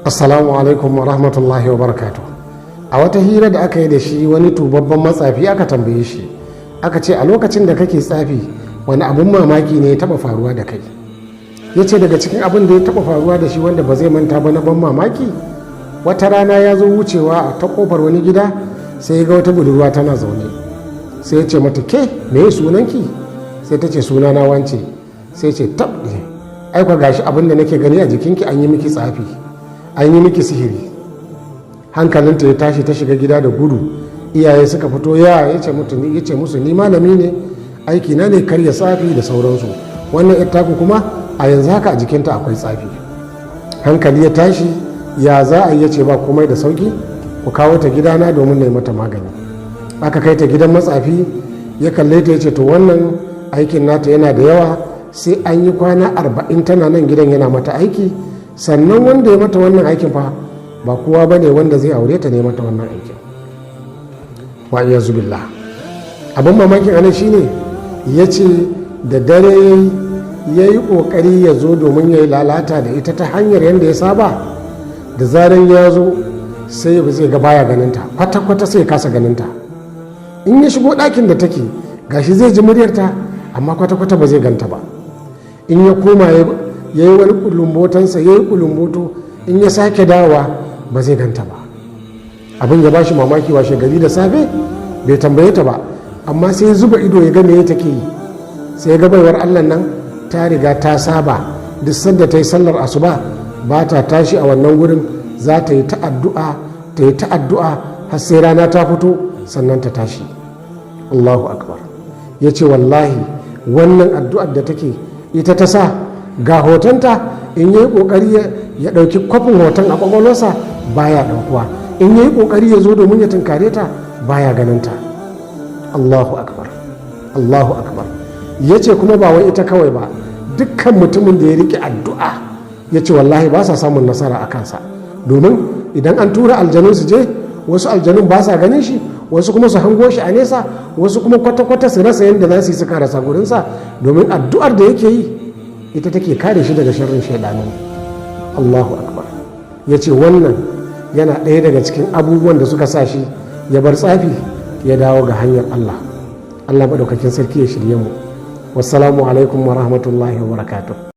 Assalamu alaikum wa rahmatullahi wa barakatuh. A wata hira da aka yi da shi, wani tubabban matsafi, aka tambaye shi, aka ce, "A lokacin da kake tsafi, wani abun mamaki ne ya taba faruwa da kai?" Ya ce daga cikin abin da ya taba faruwa da shi wanda ba zai manta ba na ban mamaki, wata rana ya zo wucewa a ta kofar wani gida, sai ya ga wata budurwa tana zaune. Sai ya ce mata, "Ke, me sunanki?" Sai ta ce, "Sunana wance." Sai ce, "Tab, ai kwa gashi abin da nake gani a jikinki, an yi miki tsafi, an yi miki sihiri." Hankalinta ya tashi, ta shiga gida da gudu. Iyaye suka fito, ya ce musu, "Ni malami ne, aiki na ne karya tsafi da sauransu. Wannan yar taku kuma a yanzu haka a jikinta akwai tsafi." Hankali ya tashi, ya za a yi? Ce, "Ba komai, da sauki, ku kawo ta gidana domin na yi mata magani." Aka kai ta gidan matsafi, ya kalle ta, ya ce, "To, wannan aikin nata yana da yawa, sai an yi kwana 40 tana nan gidan yana mata aiki. Sannan wanda ya mata wannan aikin fa ba kowa ba ne, wanda zai aure ta ne mata wannan aikin." Wa billah. Abin mamakin anan shine, ya ce da dare ya yi kokari ya zo domin ya yi lalata da ita ta hanyar yadda ya saba. Da zaran ya zo, sai ba zai ga baya ganinta kwata-kwata, sai ya kasa ganinta. In ya shigo ɗakin da take, gashi zai ji muryarta, amma kwata-kwata ba zai ganta ba. In ya koma ya yi wani kulumbotansa, ya yi kulumboto, in ya sake dawowa, ba zai ganta ba. Abin ya bashi mamaki. Washe gari da safe bai tambaye ta ba, amma sai ya zuba ido ya ga me take yi. Sai ya ga baiwar Allah nan ta riga ta saba, duk sanda ta yi sallar asuba ba ta tashi a wannan gurin, za ta yi ta addu'a, ta yi ta addu'a har sai rana ta fito, sannan ta tashi. Allahu akbar. Ya ce wallahi wannan addu'ar da take ita ta sa ga hotonta, in yi kokari ya ɗauki kwafin hoton a kwakwalwarsa, baya ɗaukuwa. In yi kokari ya zo domin ya tunkare ta, baya ganinta. Allahu akbar, Allahu akbar. Ya ce kuma ba wai ita kawai ba, dukkan mutumin da ya rike addu'a, ya ce wallahi ba sa samun nasara a kansa, domin idan an tura aljanu su je, wasu aljanun ba sa ganin shi, wasu kuma su hango shi a nesa, wasu kuma kwata-kwata su rasa yadda za su yi suka rasa gurinsa, domin addu'ar da yake yi ita take kare shi daga sharrin shaidanu. Allahu akbar. Ya ce wannan yana ɗaya daga cikin abubuwan da suka sa shi ya bar tsafi, ya dawo ga hanyar Allah. Allah maɗaukakin sarki ya shirye mu. Wassalamu alaikum wa rahmatullahi wa barakatuh.